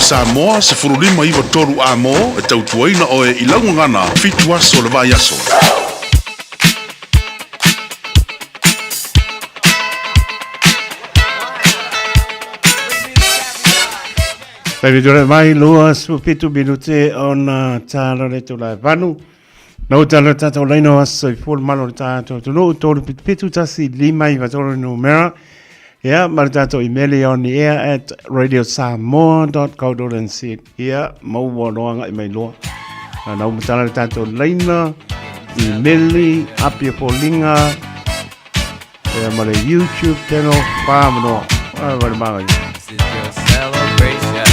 Samoa 1593 Amo e tautuaina oe i laugagana 7 aso o le vaiaso. Taimi tore mai 27 minute ona tāla le tō lai vanu. Nau tāla tātou laina o aso i fōl malo le tātou tunu, 377 1 5 9 3 numera. Ia, ma le tātou email ia on the air at radiosamoa.co.nz. Ia, maua loanga i mai loa. Na nau matala le tātou laina, email, apia pōlinga, ia ma le YouTube channel, whamanoa. Ai, wale manga ia. This is your celebration.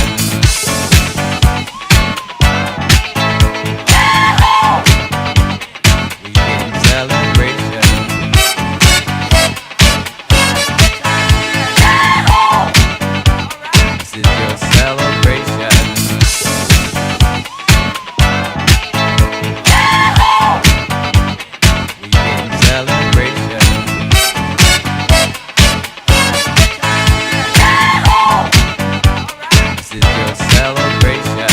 We in celebration. This is your celebration. We in celebration. This is your celebration.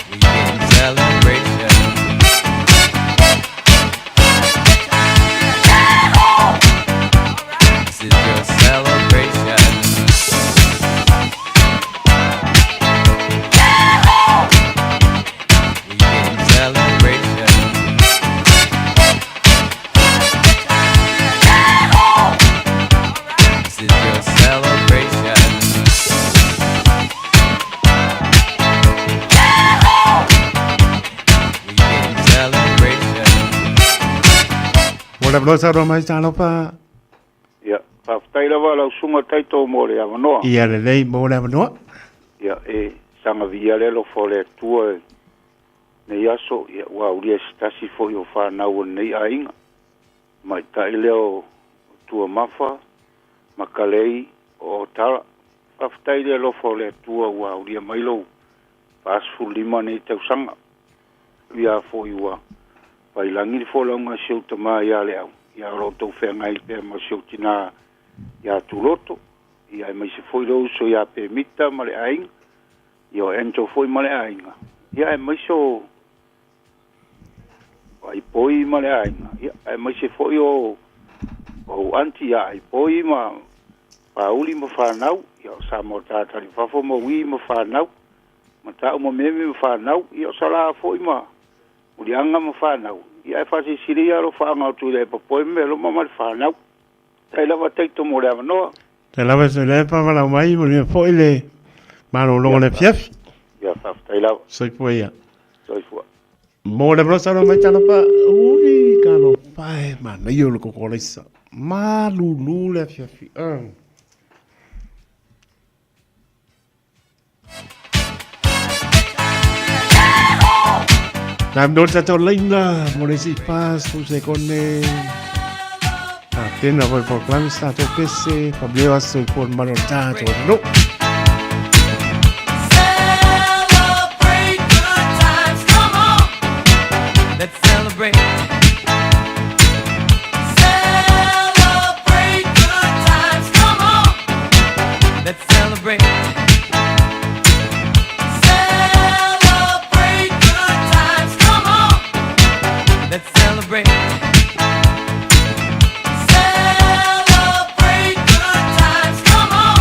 We in celebration. This is your celebration. We in celebration. This is your celebration. We in celebration. Mo le vlosa ro mai talofa. Ia, faafetai lava lau susuga Taito mo le avanoa. Ia lelei mo le avanoa. Ia, e saga viia le alofa o le Atua i nei aso, ia, ua aulia se tasi foi o fanau o lenei aiga. Tamaitai lea o Tuamafa, Makalei, o Otala. Faafetai i le alofa o le Atua ua aulia mai lou 45 nei tausaga. Ia foi ua failangi le folauga a si ou tama ia Leau, ia o lo o tou feagai pea ma si ou tinā ia Tuloto, ia aemaise foi lou uso ia Pemita ma le aiga, ia o Angel foi ma le aiga, ia aemaise o Aipoi ma le aiga, ia aemaise foi o ou aunty ia Aipoi ma Pauli ma fanau, ia o Samoa tātali fafo ma Ui ma fanau, ma Ta'u ma Meme ma fanau, ia o Salā foi ma Muliaga ma fanau, ia ae faasilisili ia alofaaga o Tuilaepa Poe ma Mealoma ma le fanau. Tai lava Taito mo le avanoa. Tai lava Tuilaepa valaau mai manuia foi le malologa o le afiafi. Ia faafetai lava. Soifua ia. Soifua. Mo le avanoa saunoa mai talofa. Ui, talofa e manaia o le kokolaisa. Malulu le afiafi. Nā no tātou leina mo le isi fas fu se kone. Nā tēnā foi for clams tātou pese, whableo aso i pōn mano tātou no. Celebrate good times, come on. Let's celebrate. Celebrate good times, come on. Let's celebrate. Celebrate good times, come on. Let's celebrate. Celebrate good times, come on.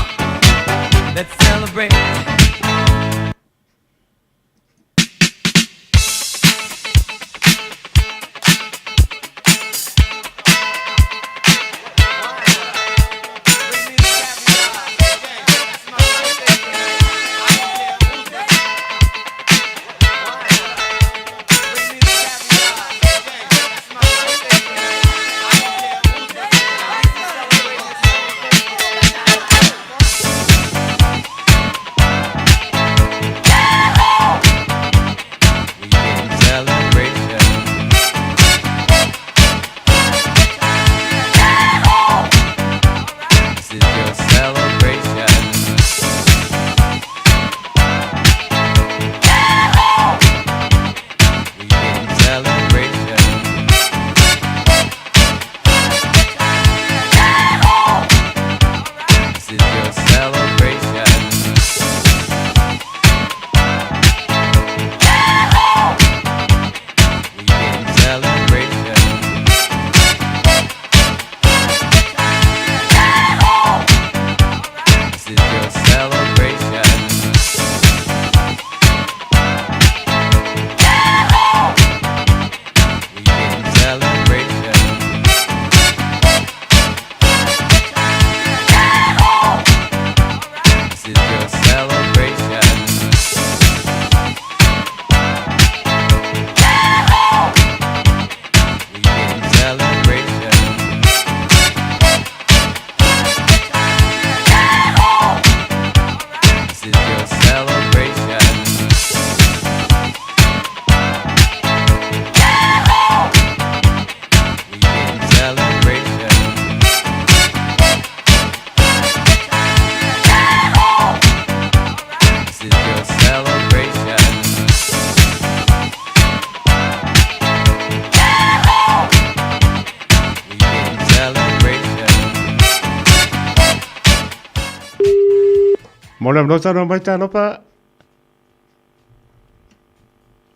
Mo le avanoa saunoa mai Talofa.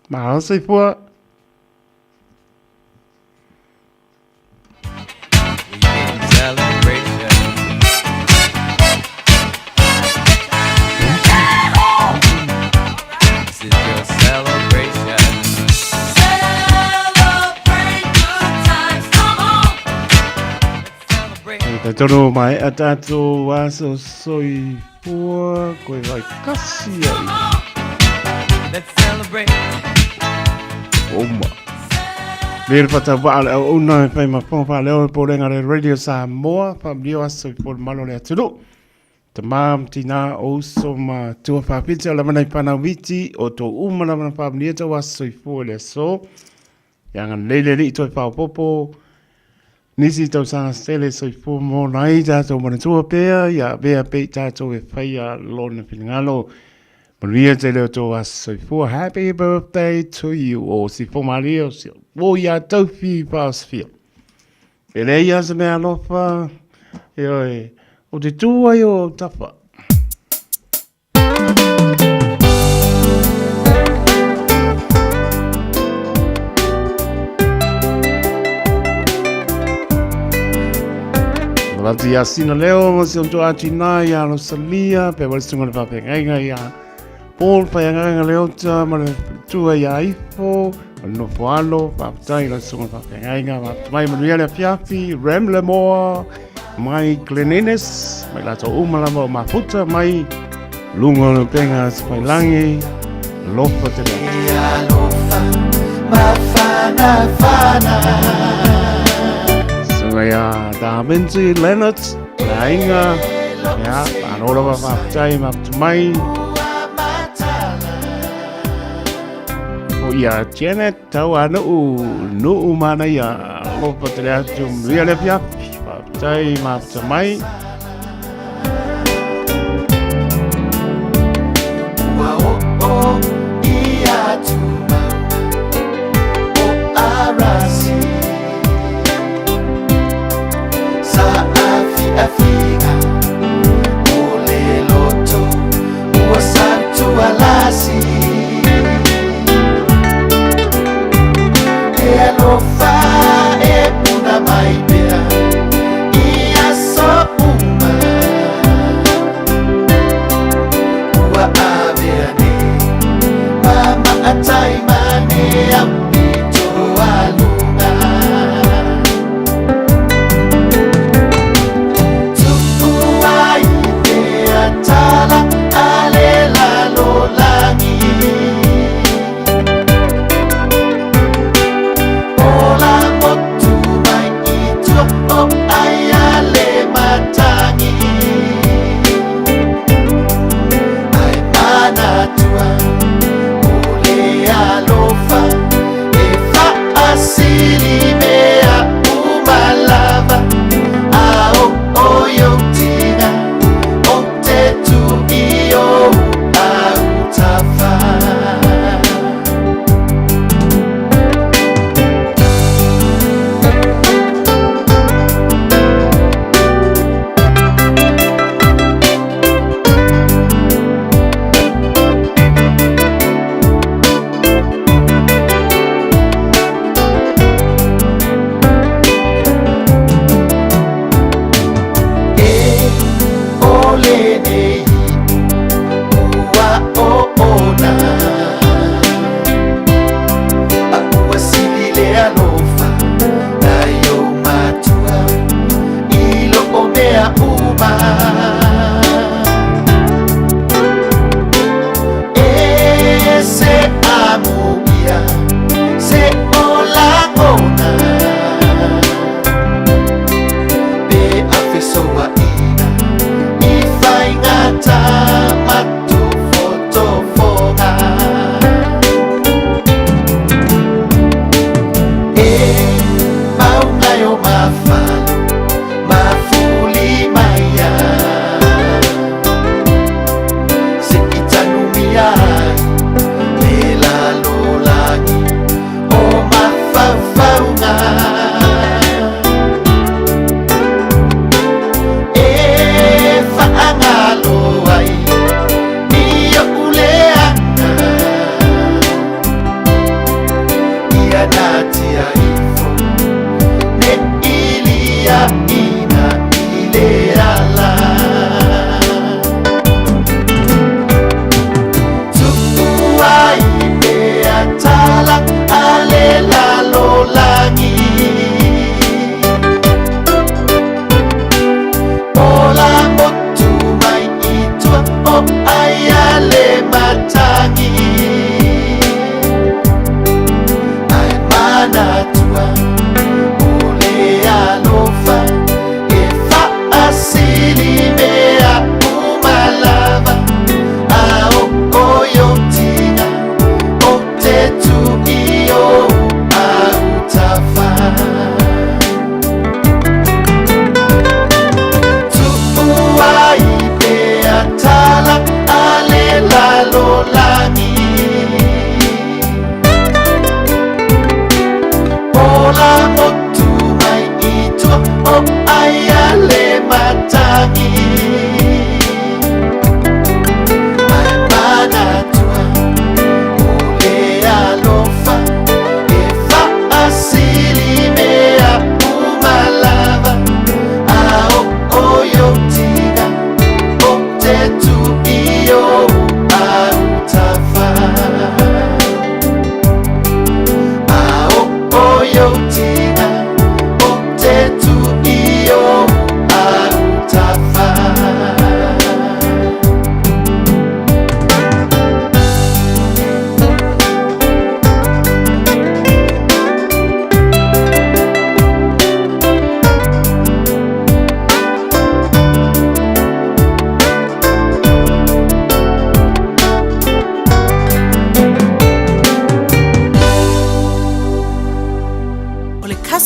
Malo soifua. Te tonu mai a tātou aso soifua koe vai kasi ai. Let's celebrate. Oma. Le le whata waa le au una e whai ma wha leo e pōrenga le Radio Samoa, whamlio aso i pōre malo le atunu. Tamā ma tinā o uso ma tua whawhiti o lamana i whanau miti o tō uma lamana whamlia tau aso soifua i le aso. Ia ngana leile li toi whaopopo, nisi tausaga sele soifua mona ai tātou manatua pea, ia avea pea i tātou e whaia lona finagalo. Manuia tele o tō aso soifua. Happy birthday to you. O si Whomarie o si o ia tauwhi whaasfia. E lei ia se mea alofa, e oe, o te tū ai o tawha. Rati ia sina leo mo se onto ati nā ia Rosalia, pe wale sunga le whawhengaiga ia Paul Whaianganga Leota ma le tua ia Ifo, ma le nofo alo, whawhetai la sunga le whawhengaiga, whawhetai manuia le afiafi, Rem Lemoa, mai Glen Innes, mai latou uma lava o Mafuta, mai luga o le upega Sefailangi, lofa tele atu. Sunga ia Da Vinci Leonard, le aiga, ia, malo lava faafetai mafuta mai. O ia Janet Tauanuu, nuu manaia, alofa tele atu, manuia le afiafi, faafetai mafuta mai.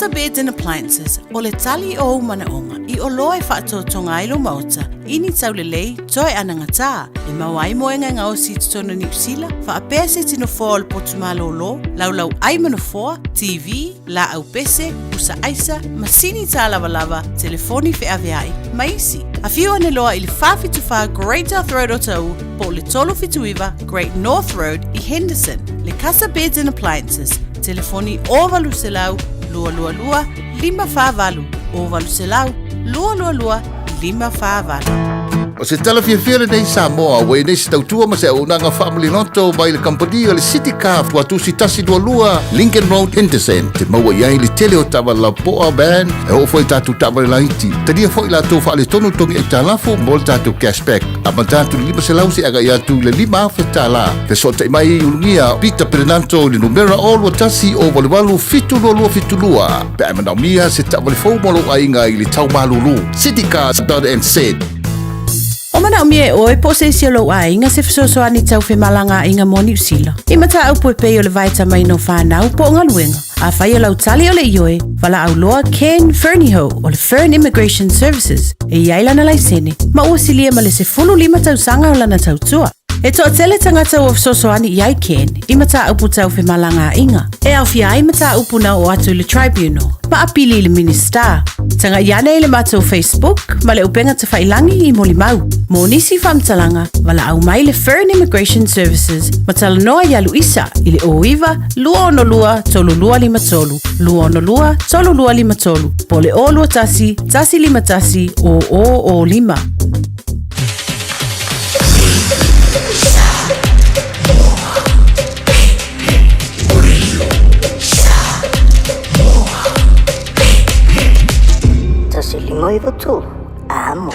Casa Beds and Appliances, o le tali o ou manaoga i oloa e faatotoga ai lou maota i ni taulelei toe anagatā e maua ai moega e gaosi i totonu o Niu Sila, faapea se iti nofoa o le potu malōlō, laulau ai ma nofoa, TV, laau pese, pusa aisa, masini tālavalava, telefoni feaveai, ma isi. Afio ane loa i le 474 Great South Road Otahuhu po o le 379 Great North Road i Henderson. Le Casa Beds and Appliances, telefoni 0800 222 548, 0800 222 548. O se tala fiafia lenei Samoa ua i nei se tautua ma se auaunaga faamaliloto mai le kamupani o le City Car Tuatusi 122 Lincoln Road Henderson te maua i ai le tele o taavale lapoa van e oo foi i tatou taavale laiti. Talia foi latou faaletonu togi aitalafu mo le tatou cashback. Amata atu i le 500 seia agai atu i le 5,000 tala. Fesootai mai i Ulugia Peter Perenanto i le numera 021 088 722 pe a e manaomia se taavale fou mo lou aiga i le tau malulu. Citycars.nz. O manaomia e oe po o se isi o lou aiga se fesoasoani tau femalagaaiga mo Niu Sila. I mataupu e pei o le vaetamaina o fanau po o galuega. Afai o lau tali o le ioe, valaau loa Ken Fernihough o le Fern Immigration Services e i ai lana laisene ma ua silia ma le 15 tausaga o lana tautua. E toatele tagata ua fesoasoani i ai Ken i mataupu tau femalagaaiga, e aofia ai mataupu na oo atu i le Tribunal ma apili i le Minisita. Tagai ane i le matou Facebook ma le upega tafailangi i molimau. Mo nisi faamatalaga, valaau mai le Fern Immigration Services ma talanoa ia Luisa i le 09 262 3253, 262 3253 po o le 021 151 0005. 153 Amo.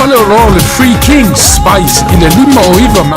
faleoloa o le Free King Spice i le 5 o 9 ma.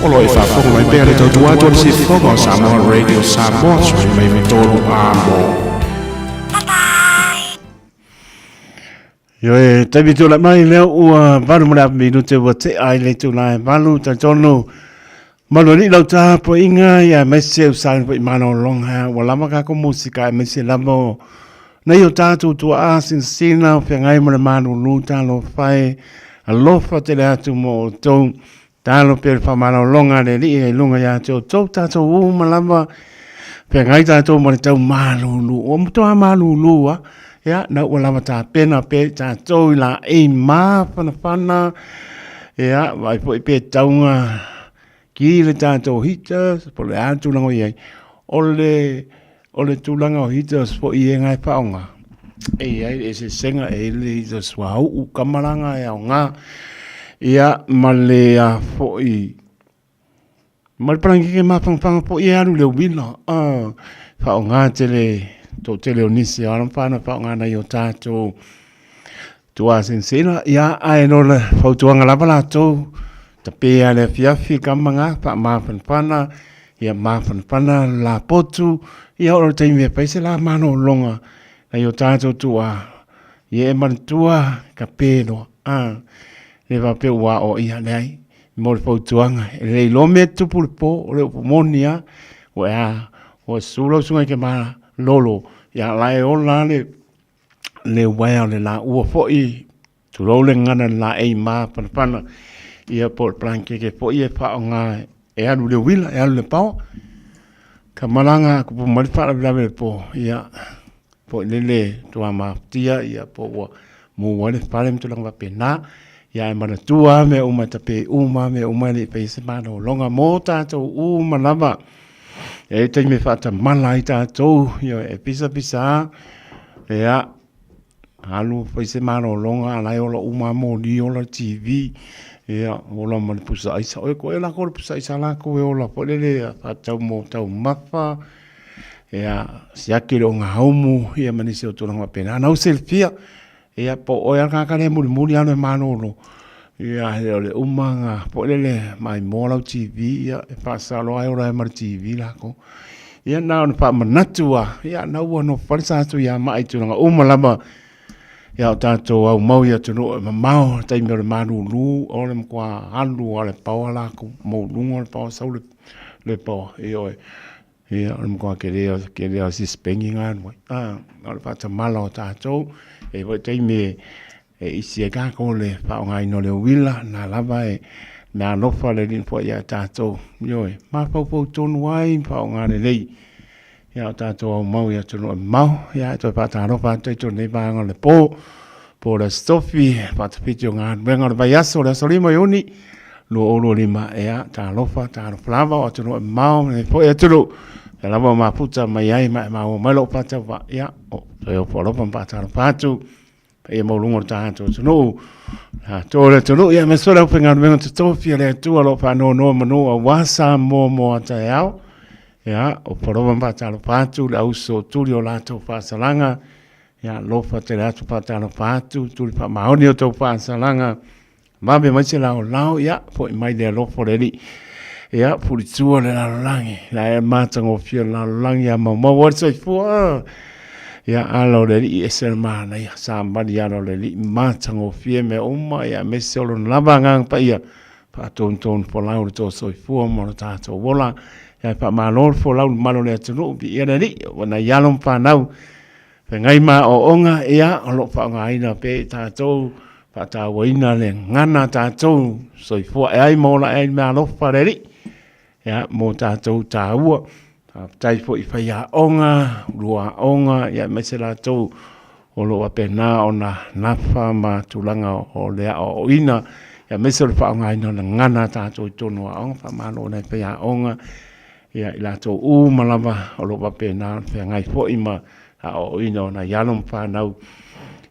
O lo e faafofoga mai pea le tautua atu a le Sifofoga o Samoa Radio Samoa sui mai tolu a mo. Ioe, taimi tūlai mai lea ua valu ma le afa minute ua tea ai le itula e valu, talitonu malu alii lau tapuaiga ia aemaise u sauni foi malologa ua lava kako musika aemaise lava o nai o tatou tuaa sinasina o feagai ma le malulu talofa e alofa tele atu mo outou. Talo pea le faamalologa a le Alii i luga ia te outou tatou uma lava. Feagai tatou ma le tau malulu. Ua matua malulu lava. Ia, na ua lava tapena pea i tatou i laei mafanafana. Ia, vaai foi pe tauga ki le tatou heaters, po o le a le tulaga o i ai. O le, o le tulaga o heaters foi e ga e faaaoga, e i ai le eseesega, e i ai le heaters suauu, kamalaga e aoga. Ia, ma le a foi, Ma le palangeke mafanafana foi e alu i le uila, faaaoga tele toatele o nisi o alo ma fanau faaaoga nai o tatou tuasenesena. Ia, ae no le fautuaga lava latou, tape lava i le afiafi kama ga, faamafanafana, ia mafanafana le lapotu, ia oo i le taimi e fai se la malologa nai o tatou tuaa, ia e manatua ka pe loa, le faapea ua aoaia, leai. Mo le fautuaga, e lelei loa mea e tutupu i le po, o le upu moni lava, ua e a, ua susu lau susuga i le malolo, ia la e ola lava le uaea o le laua foi, tulou le gagana i le laei mafanafana, ia po o le palanikeke foi e faaaoga e alu i le uila, e alu i le paoa. Ka malaga a tupu mai le faalavelave i le po, ia foi lele ua mafatia ia po ua mu ai le fale ma tulaga faapena. Ia ae manatua lava mea uma e tape uma lava mea uma e le i faia se malologa mo tatou uma lava. E i ai taimi e faatamala ai tatou, ioe, e pisapisa lava, ia, alu fai se malologa a o la e ola uma lava moli, ola le TV, ia, ola ma le pusa aisa. Oi koe lako le pusa aisa a lakou e ola foi lele faatatau mo taumafa, Ia, siaki le ogaumu, ia ma nisi o tulaga faapena. Na ou silafia, ia po o oe lava le tagata lea e mulimuli alu e malolo, ia e le o le uma ona foi lele maimoa lau TV, ia e faasao loa e ola ai ma le TV latou. Ia na ona faamanatu lava, ia na ua nofo fale sa Tuiamaa i tulaga uma lava, ia o tatou aumau i atunuu e mamao i le taimi o le malulu, o le matua alu lava o le paoa latou, maualuga le paoa sau le paoa, ioe. Ia, o le matua tele tele lava o se sipeni na alu ai. O le faatamala o tatou, e i ai foi taimi e isi ai tatou i le faaaogaina o le uila, o lena lava e meaalofa le Alii foi ia tatou, ioe, mafaufau tonu ai ma faaaoga lelei a o tatou aumau i atunuu e mamao. Ia, e toe faatalofa atu ai i totonu o lenei vaega o le po, po o le Aso Tofi, faatafiti o galuega o le vaiaso, le aso 5 o Iuni 2025, ea, talofa, talofa lava, o atunuu e mamao, ma lenei foi atunuu, lea lava ua mafuta mai ai ma e maua mai lou faatauvaa, ia, o toe ofo alofa ma faatalofa atu, paia maualuga o le tatou atunuu, atoa le atunuu, ia, aemaise foi le aufaigaluega totofi a le Atua o lo o faanonomanu aua Samoa mo a taeao, ia, ofo alofa ma faatalofa atu le auso tuli o latou faasalaga, ia, alofa tele atu faatalofa atu, tuli faamaoni o tou faasalaga, Vave mai se laolao, ia, foi mai le alofa o le Alii. Ia, fulitua le lalolagi, la e matagofie le lalolagi a maumau ai le soifua. Ia, ala o le Alii ese le manaia, samali ala o le Alii matagofie mea uma, ia, aemaise o lona lava agaga paia, faatonutonu folau le tō soifua ma lo tatou ola. Ia, faamalo le folau i le mamalu o le atunuu, viia le Alii, ua nai alo ma fanau, Feagai ma aoaoga, ia, o lo o faaaogaina pea i tatou, faatauaina le gagana a tatou, soifua ae ai ma ola ae ai le meaalofa a le Alii, ia, mo tatou taua. Faafetai foi i faiaoga, ulu aoga, ia, aemaise latou o lo o faapena ona nafa ma tulaga o le aoaoina, ia, aemaise o le faaaogaina o le gagana a tatou i totonu o aoga. Faamalo i nai faiaoga, Ia, i latou uma lava o lo o faapena ona feagai foi ma aoaoina o nai alo ma fanau,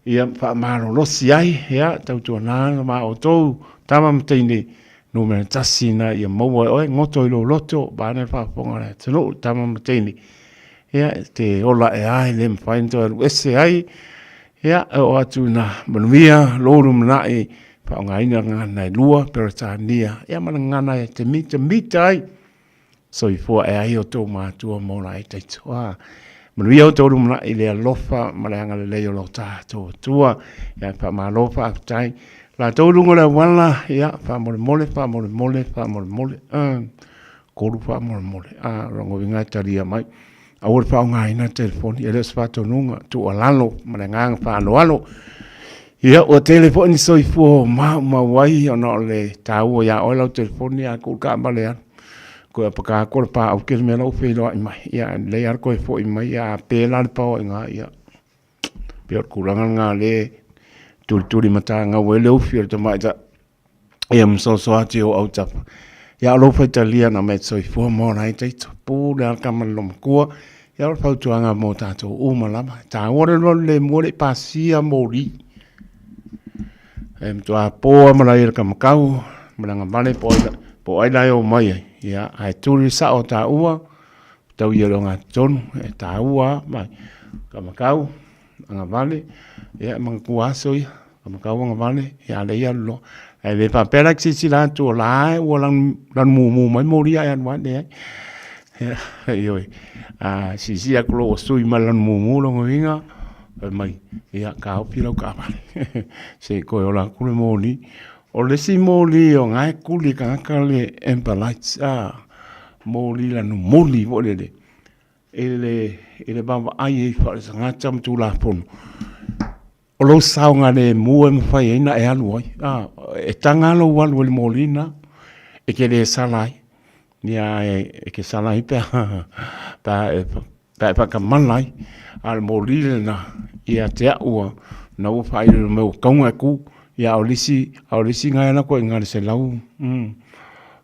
ia faamalolosi ai, ia, tautuana ma outou tama ma teine, numera tasi na ia maua e oe, goto i lou loto, vaeane le faafofoga a le atunuu, tama ma teine, ia, e te ola ae lava, e le mafai ona toe alu ese ai, ia, e oo atu ina manuia lou lumanai, faaaogaina gagana e lua, Peretania, ia ma le gagana e te mitamita ai. Soifua ae ai outou matua ma ola ai taito. A, manuia outou lumanai i le alofa ma le agalelei o lo tatou Atua. Ia, faamalo faafetai. Latou i luga o le auala, ia, faamolemole, faamolemole, faamolemole. A, kolu faamolemole. A, o lona uiga e talia mai. Aua le faaaogaina le telefoni, e le o se faatonuga, tuualalo ma le agaga faaaloalo. Ia, ua tele foi ni soifua o maumau ai ona o le taua ia oe lau telefoni, a tuu le taavale e alu. Koe apaka atu o le paau kele mea la ua feiloai mai. Ia, lelei lava le toe foi mai, ia a pe la le paoaiga, ia, pei o le tulaga lena o lea e tulituli matagau ai le ufi o le tamaitai, ia ma soasoa atu i ou autafa. Ia, o lou faitalia na aumai e te soifua ma ola ai taito. Pule lava le tama i le loomatua. Ia, o le fautuaga mo tatou uma lava. E taua le alu alu lemu e le i pasia moli. E matua po lava malae i le kamakau ma le agavale po o ai la e omai ai. Ia, ae tuli le sao o taua, tau ia i le ogatotonu, e taua lava ma kamakau, agavale, ia e manatua aso ia, kamakau agavale, ia a o lea e alu loa. Ae le faapea la e te silasila atu o la e ua lanumumu mai moli ae alu lava, leai. Ioe, a silasila atu loa ua sui mai le lanumumu, lona uiga, fai mai, ia taofi lau taavale se i toe ola atu le moli. O le isi moli o lena e tuli e tagata le amber lights, moli lanumoli foi lele i le vaavaai ai faale-tagata ma Tulafono. O lou saogalemu e mafai ai ona e alu ai. E taga lava lou alu i le moli lena, e te le sala ai. Ia e te sala ai pe a e faatamala ai. A o le moli lena, ia te au ia, o lena ua faailoilo mai ua tatau ona e tu. Ia a o le isi lena e alu atu ai i ina i le 100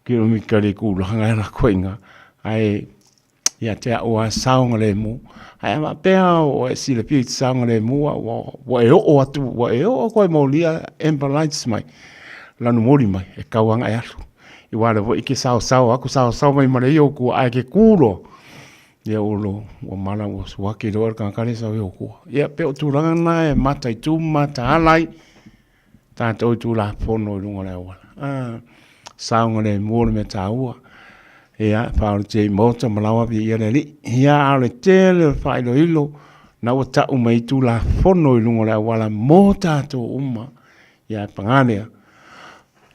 kilomita i le itula lena e alu atu ai i ina. Ae ia te au lava e saogalemu. Ae a faapea ua e silafia e te saogalemu ua e oo atu, ua e oo atu lava i moli ia amber lights mai, lanumoli mai, e tatau lava ona e alu. Aua o lea foi e te saosao atu saosao mai ma le ia ou tua, ae e te tu loa, ia ua mala ua suaki loa le tagata lea e sau i ou tua. Ia pei o tulaga na e mataitu ma mataala ai tatou i Tulafono i luga o le auala. Ah, saogalemu o le mea taua. Ia, faaolotia i maota ma laoa viia le Alii. Ia, a o le tele o le faailoilo, na ua tau mai Tulafono i luga o le auala mo tatou uma. Ia, paga lea,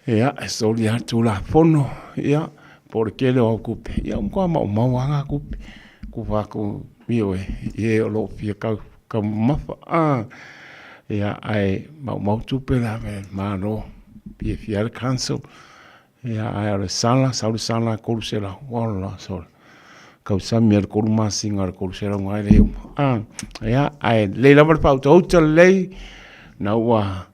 ia, e soli lava le Tulafono, ia, po o le tele o au tupe, ia ua matua maumau lava na tupe. Tufa atu, ioe, i e o lo o fia taumamafa. Ia, ae maumau tupe la e le Malo, fiafia ai le council. Ia, ae o le sala, sau le sala e $300, ola sole. Tausami lava i le 3 masina o le $300 lena e le uma. Ia, ae lelei lava le faautauta lelei, na ua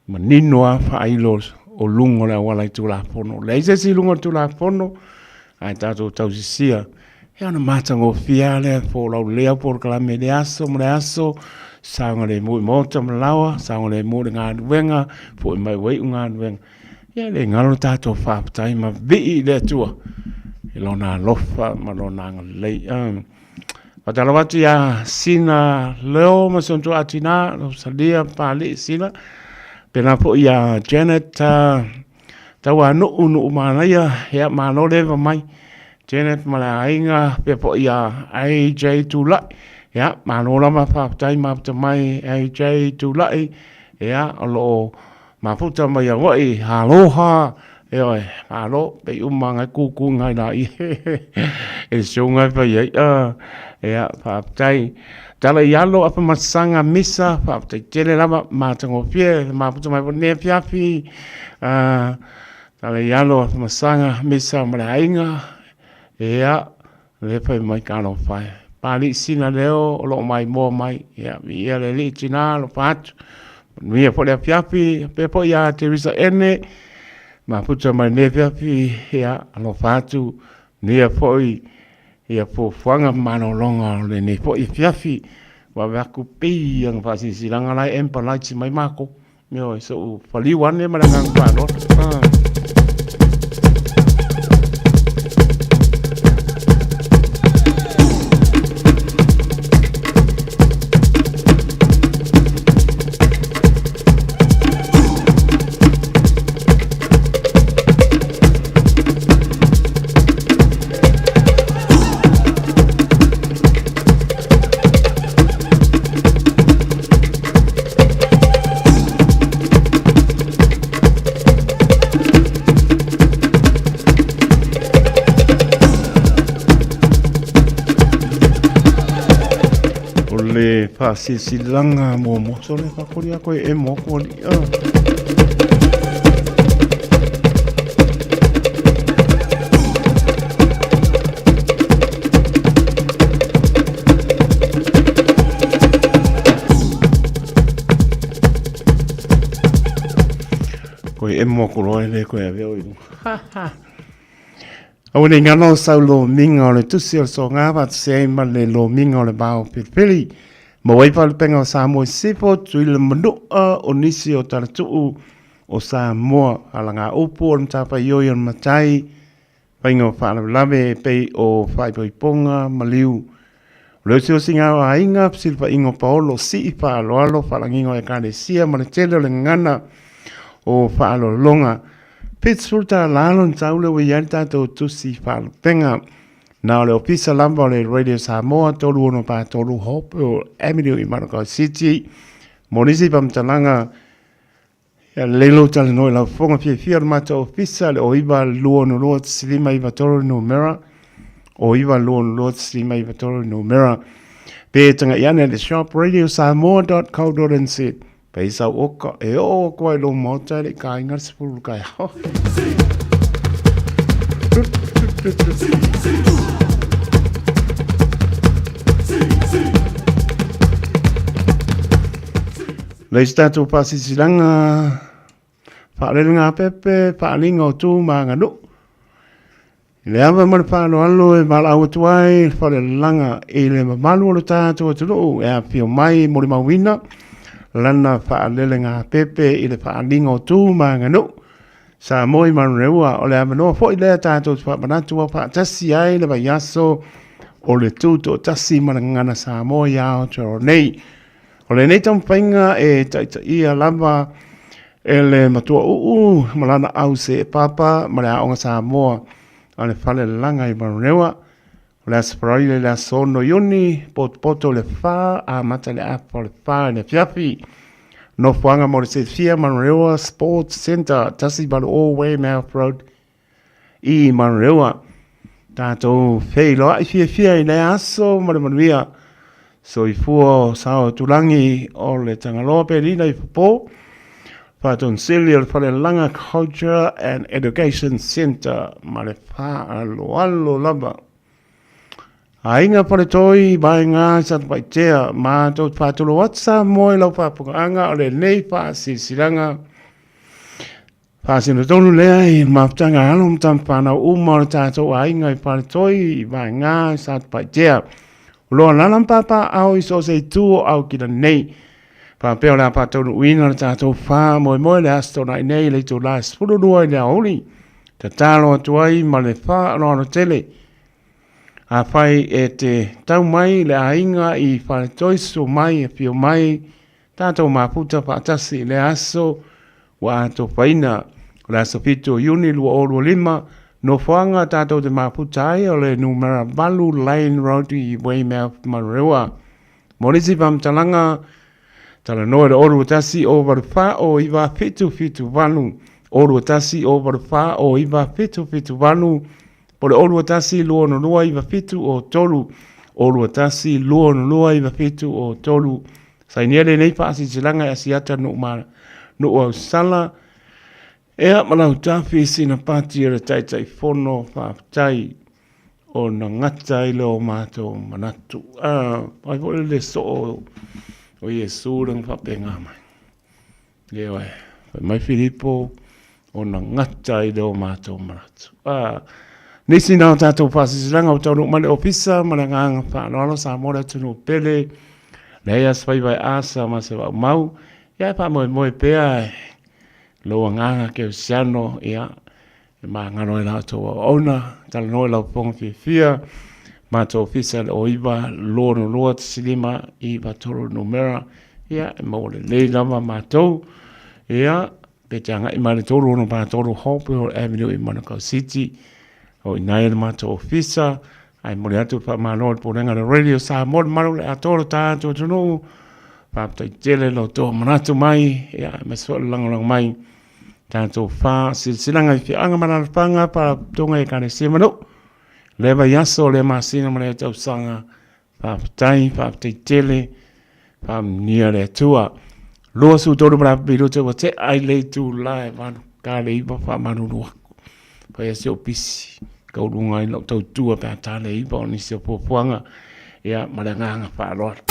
manino lava faailo o luga o le auala i Tulafono. Leai se isi i luga o le Tulafono, ae tatou tausisia, ia ona matagofie lava lea folau lelei au polokalame i lea aso ma lea aso, saogalemu i maota ma laoa, saogalemu i le galuega, foi mai ua iu galuega. Ia le galo le tatou faafetai ma vii i le Atua i lona alofa ma lona agalelei. Faatalofa atu ia Sina Leo ma si ona tuaatina, Rosalia Papalii Sina, pēlā foi ia Janet Tauanuu Nuumanaia, ia malo le eva mai. Janet ma le aiga, pea foi ia AJ Tulai, ia malo lava faafetai mafuta mai AJ Tulai, ia o lo o Mafuta mai Hawaii, aloha, ioe, malo, pei uma ngai kūkū ngai la i e show ngai fai ai, ia, faafetai. Tala i alo apa masaga misa, faafetai tele lava, matagofie, mafuta mai foi lenei afiafi, tala i alo apa masaga misa ma le aiga, ia, Le fai mai talofa e. Papalii sina leo o loo maimoa mai. Ia viia le Alii tina alofa atu. Manuia foi le afiafi faapea foi ia Teresa Ene mafuta mai lenei afiafi. Ia alofa atu. Manuia foi ia fuafuaga ma malologa o lenei foi afiafi. Vave atu pei ona faasilasilaga la e amber lights mai matou. Ioe, se i faliu ane ma le agaga faaaloalo. Ah. O le faasilasilaga muamua, sole faakoli a koe e mo atu alii. emo aku loa e le koe avea o i luga. Aua nei ngana o sau lomiga o le tusi o le soga faatasi ai ma le lomiga o le vao pelipeli. Maua ai faalupega o Samoa i Sisifo, Tutuila ma Manua o nisi o talatuu o Samoa. Alagaupu o le matafaioi o le matai, faiga o faalavelave e pei o faaipoipoga, maliu. O le osiosiga o aiga, fesilafaiga o paolo, sii faaaloalo, faalagiga o ekalesia ma le tele o le gagana o faaaloaloga. $70 lona tau lea ua i ai le tatou tusi faalupega. Na o le ofisa lava o le Radio Samoa 3643 Hopewell Avenue i Manukau City. Mo nisi faamatalaga, ia lelei lou talanoa i lau fofoga fiafia o le matou ofisa le 09 262 1593 numera, 09 262 1593 numera. Pe taga'i ane le shop radiosamoa.co.nz. Pei sau oka e oo aku ai i lou maota e le i kāiga le 10 i le taeao. Le isi tatou faasilasilaga faalelegāpepe, faaaliga o tu ma aganuu. I le ava ma le faaaloalo e valaau atu ai le falelalaga i le mamalu o le tatou atunuu e afifio mai e molimauina lana faalelegāpepe i le faaaliga o tu ma aganuu. Samoa i Manureua, o le avanoa foi lea tatou te faamanatu au faatasi ai le vaiaso o le tutoatasi ma le gagana Samoa i Aotearoa nei. O lenei taumafaiga e taitaia lava e le matua uu ma lana au seepapa ma le Aoga Samoa a le Falelalaga i Manurewa. O le Aso Faraile le aso 6 Iuni, potopoto le 4, amata le afa o le 4 i le afiafi. Nofoaga mo le silafia Manurewa Sports Centre, 180 Weymouth Road i Manurewa. Tatou feiloai fiafia i lea aso ma le manuia. Soifua o sao tulagi o le Tagaloa Pelina i Popo, Faatonisili o le Falelalaga Culture and Education Centre ma le faaaloalo lava. Aiga Faletoi, Vaega Satupaitea, matou te faatulou atu Samoa i lau faafofogaaga o lenei faasilasilaga Faasino tonu lea i mafutaga a alo ma tama whanau uma o le tātou aiga i Faletoi, i Vaega, i Satupaitea. O loa lala ma pāpā ao i so o se itu o Aukila nei. Faapea o le a faataunuuina le tātou faamoemoe le Aso Toonai nei i le itulā e 12 i le aoauli. Tatalo atu ai ma le faaaloalo tele. Afai e te tau mai le aiga i Faletoi, susu mai, afio mai, Tatou mafuta faatasi i lea aso ua atofaina. O le aso 7 o Iuni 2025, nofoaga tatou te mafuta ai o le numera 8 Lane Road i Weymouth, Manurewa. Mo nisi faamatalaga, talanoa i le 021 084 0977 021 084 0977 po le 021 262 9703 021 262 9703. Sainia lenei faasilasilaga e Asiata Nuu ma Nuu Ausala ea ma Lautafi sina pati o le Taitaifono faafetai ona gata ai le o matou manatu. Ah, ai foi le soo o Iesu le faapena mai. Ioe, fai mai Filipo, ona gata ai lea o matou manatu. Ah, nisi na o tatou faasilasilaga ua taunuu mai le ofisa ma le agaga faaaloalo Samoa le atunuu pele, leai lava se faiva e asa ma se vaumau, ia e faamoemoe pea lou agaga kerisiano, ia, E magalo ai la outou auauna, talanoa i lau fofoga fiafia, matou ofisa le 09 2 1 5 9 3 numera, ia e maua lelei lava matou, ia pe te agai mai le 363 Hopewell Avenue i Manukau City, o i ina le matou ofisa, ae momoli atu le faamalo i le Pulega a le Radio Samoa, le malu o le atoa o le tatou atunuu, faafetai tele lo outou manatu mai, ia aemaise foi o le lagolago mai. Tatou faasilasilaga i feaga ma alaalafaga, faalapotopotoga, ekalesia ma nuu, lea vaiaso, lea masina ma lea tausaga. Faafetai, faafetai tele, faamanuia le Atua. 23 ma le afa minute ua tea i le itula e 8 ta le 9 faamalulu aku. Fai a si ou pisi, tauluga ai lau tautua pe a ta le 9 o nisi o fuafuaga, ia ma le agaga faaaloalo.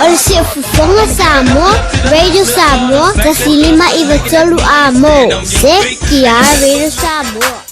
O le Siufofoga Samoa, Radio Samoa, 1593 Amo. Se kia Radio Samoa.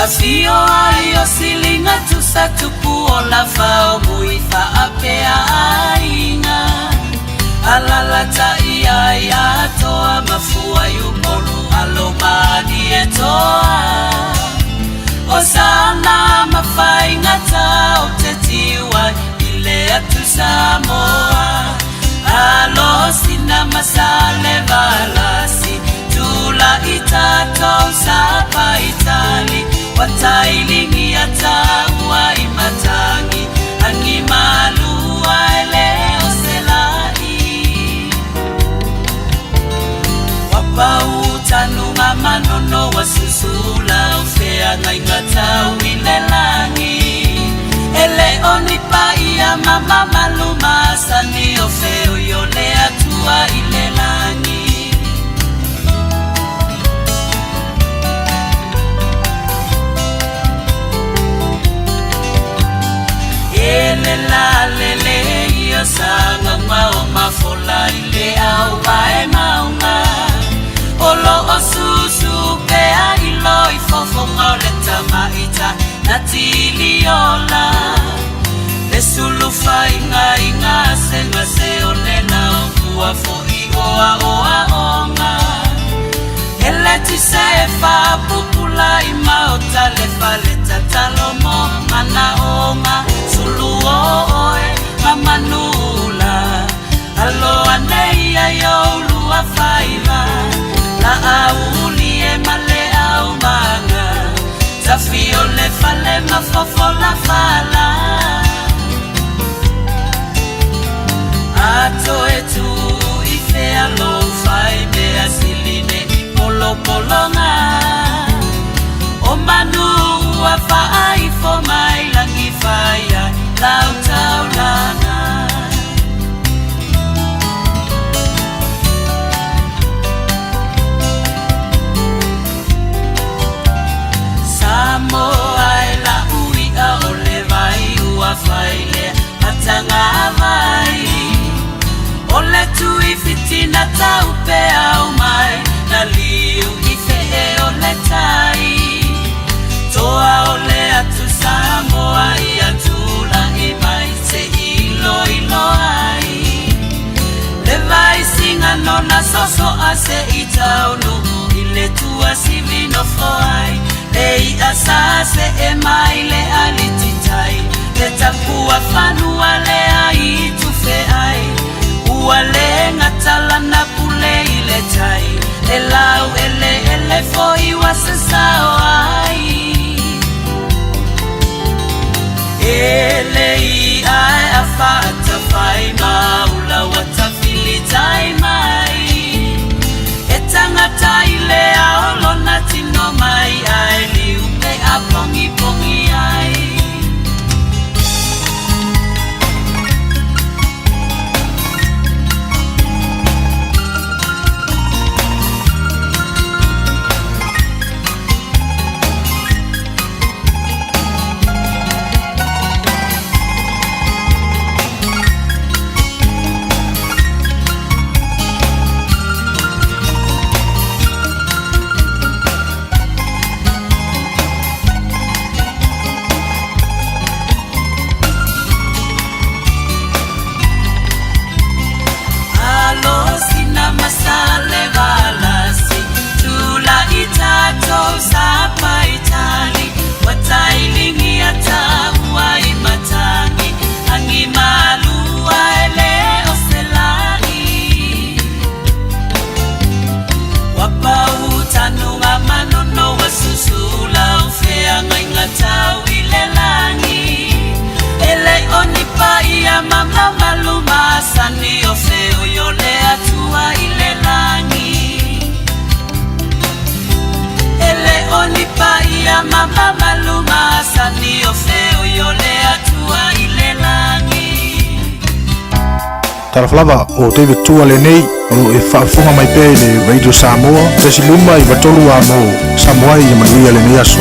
Afio ai o silinga tusa tupu o la fao mui faapea aiga. Alalatai ai atoa mafua i upolu alo mani e toa. O sana mafaigata o te tiua i le atu Samoa. Alo sina masale valasi tula i tatou sapa itali watailingi ataua i matangi angi malua ele o selai. Wapau manono wa susula o feagaiga tau i le lagi. E le o ni paia ma mamalu masani o feo i o le Atua i le lagi. E le la le le ia sanga o mafola i le au vae maunga. O lo o susu pea i lo i fofonga o le tamaita na tiliola. Le sulufa inga inga se ngase o le nao kua fo i oa oa onga. Ele ti se fa pupula i maota le fale tatalo mo mana onga. Sulu o oe mamanula. Alo anei ai o lua faiva. La auli e male au manga. Tafi o le fale mafofo la fala. Ato e tu i fea lo fai mea siline i polopolonga. O manu ua faaifo mai langi fai ai lau taulaga. Samoa e la uia o le vai ua fai lea patanga vai. O le tui fitina tau pe au mai na liu i fe o le tai. Toa o le atu Samoa i atula i mai se ilo ilo ai. Le vai singa nona soso a se i taunu i le tua sivi no foai. Le i asa se e mai le alititai. Le tapua fanua le ai tufe ai. Ua le ngatala na pule i le tai. E lau ele ele foi wa se sao ai. Ele i ai a whaata whai maula wa tawhili tai mai. E tangata i le aolona tino mai ai liu pe a pongi pongi ai. mamalu masani o feoi o le Atua i le lagi. Talofa lava, o David Tua lenei, o lo o e faafofoga mai pea i le Radio Samoa, 1.5 93 A mo Samoa ia manuia lenei aso.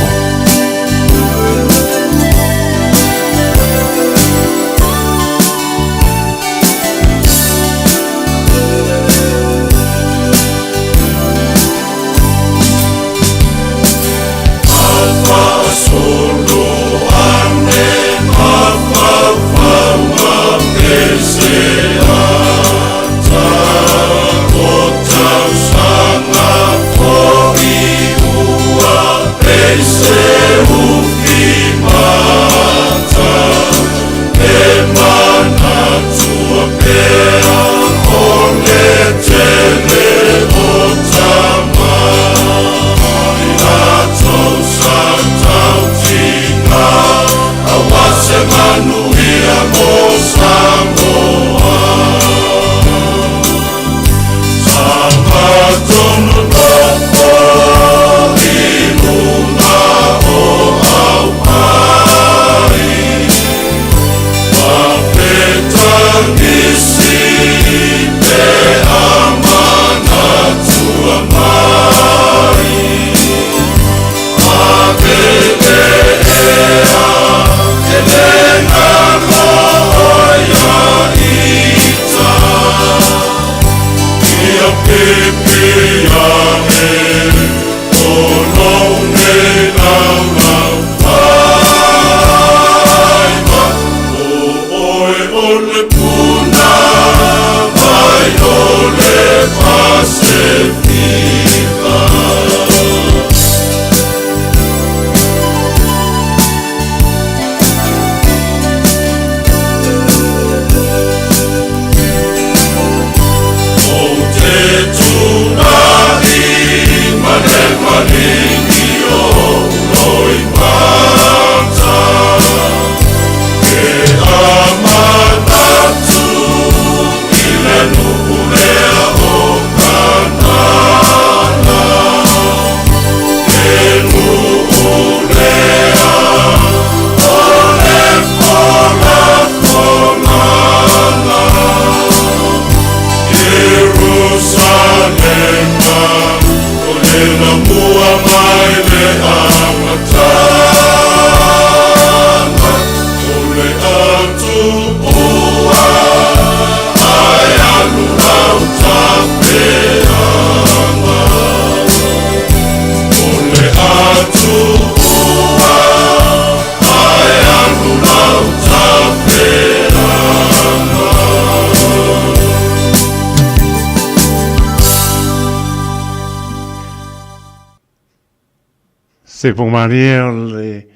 Se pōmalie o le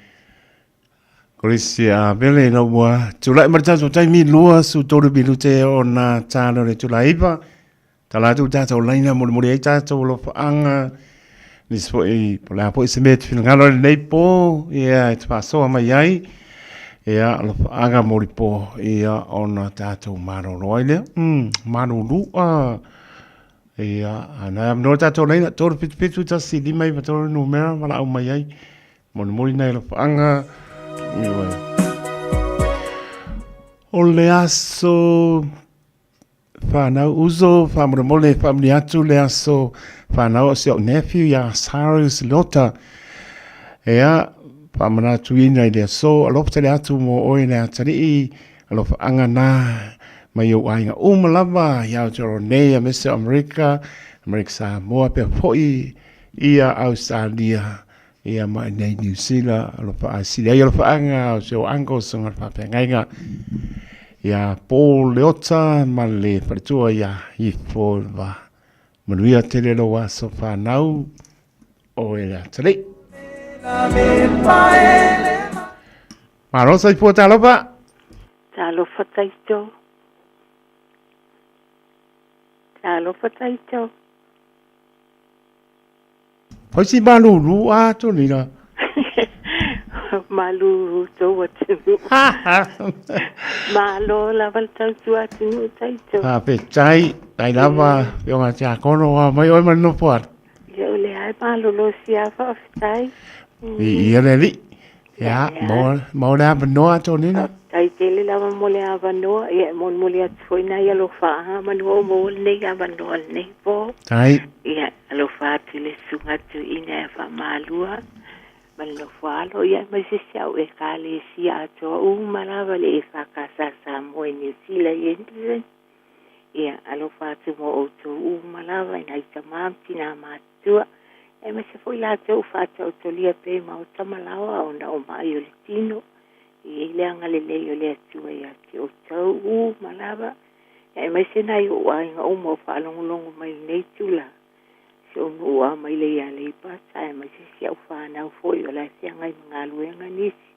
Kolisi a Pele ina ua tulai mai le tatou taimi 23 minute o nā tāna o le tulaiva. Tala atu tātou laina molimoli ai tātou alofaaga. Nisi foi, po o le a foi se mea e te finagalo i lenei pō, ia, e te faasoa mai ai. Ia, alofaaga molipo, ia, ona tātou malolo ai lea. Malulua. Ia, ana e amanoa tātou laina, 377 1 5 9 3 numera, valaau mai ai. Molimoli nai alofaaga. Ioe. O le aso Whanau uso, whaamolemole, whaamuli atu le aso whanau o si au nephew ia Cyrus Lota. Ea, whaamanatuina i le aso, alofa tele atu mo oe le atalii, alofa anga nā, mai ou aiga uma lava, i Aotearoa nei, aemaise o Amerika, Amerika Samoa, pea foi ia Australia, ia ma inei New Zealand, alofa a sili ai alofa anga o si ou uncle susuga le faafeagaiga ia Paul Leota ma le faletua ia Ifo le Va. Manuia tele lou aso whanau o e le atalii. Malo soifua talofa. Talofa taito. Talofa taito. Fai si malulu a Tonina. Malulu tou atunuu. Malo lava le tautua atunuu taito. Faafetai, tai lava, Afioga Tiakono, a mai oe ma le nofo atu. Ia o le la e malolosi lava, faafetai. Viia le Alii. Ia, maua, maua le avanoa Tonina. Faafetai tele lava mo le avanoa. Ia, e molimoli atu foi nai alofaaga manuia o maua lenei avanoa lenei po. Tai. Ia, alofa atu i le susuga tuuina ia Faamalua ma le nofoalo, ia aemaise si au Ekalesia atoa uma lava le EFKS Samoa i Niu Sila i Henderson. Ia, alofa atu mo outou uma lava i nai tama ma tinā matutua, aemaise foi latou ua faataotolia pea i maota ma laoa ona o ma'i o le tino. E i ai le agalelei o le Atua ia te outou uma lava, aemaise nai ou aiga uma o faalogologo mai i lenei itula. Si ou nuu a mai le i Aleipata, aemaise si au fanau foi o la e feagai ma galuega nisi.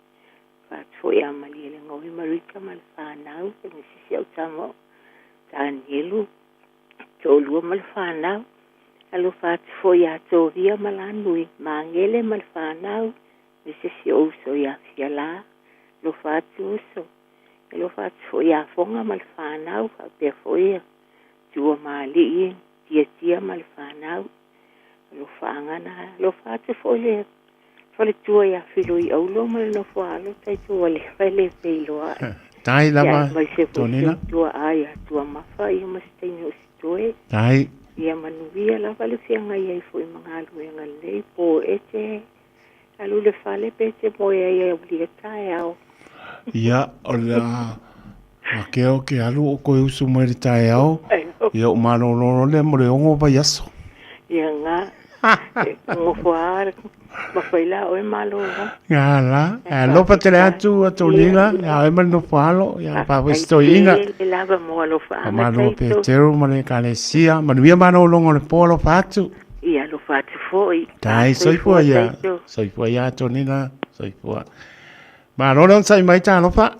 Fatu foi ia Malielegaoi ma Rita ma le fanau, aemaise si au tama o Tanielu, toalua ma le fanau. Alofa atu foi ia Tovia ma Lanui, Magele ma le fanau, aemaise si ou uso ia Fiala. Alofa atu uso. Alofa atu foi ia Foga ma le fanau, faapea foi ia Tua ma Alii, Tiatia ma le fanau. Alofaaga na. Alofa atu foi le faletua ia Filoiaulo ma le nofoaalo Taitualefa e le feiloai. Tai lava, Tonina. Tua ia Tuamafa ia ma se taimi o Sitoe. Tai. Ia manuia lava le feagai ai foi ma galuega lenei po e te alu le fale pe te moe ai e aulia taeao. Ia, o le a keo ke alu o koe usu mai le taeao. Ia o malolo lea mo le 6 vaiaso. Ia ngā. Ngofo a mawhai la oe malolo. Ngā la. Alofa tele atu a Tonina. Ia oe ma le nofo alo. Ia pa foi stoiina. Le lava mo alofa anga. Malo Peteru ma le ekalesia. Manuia malologa o le po alofa atu. Ia alofa atu foi. Tai soifua ia. Soifua ia Tonina. Soifua. Malo le onosai mai talofa.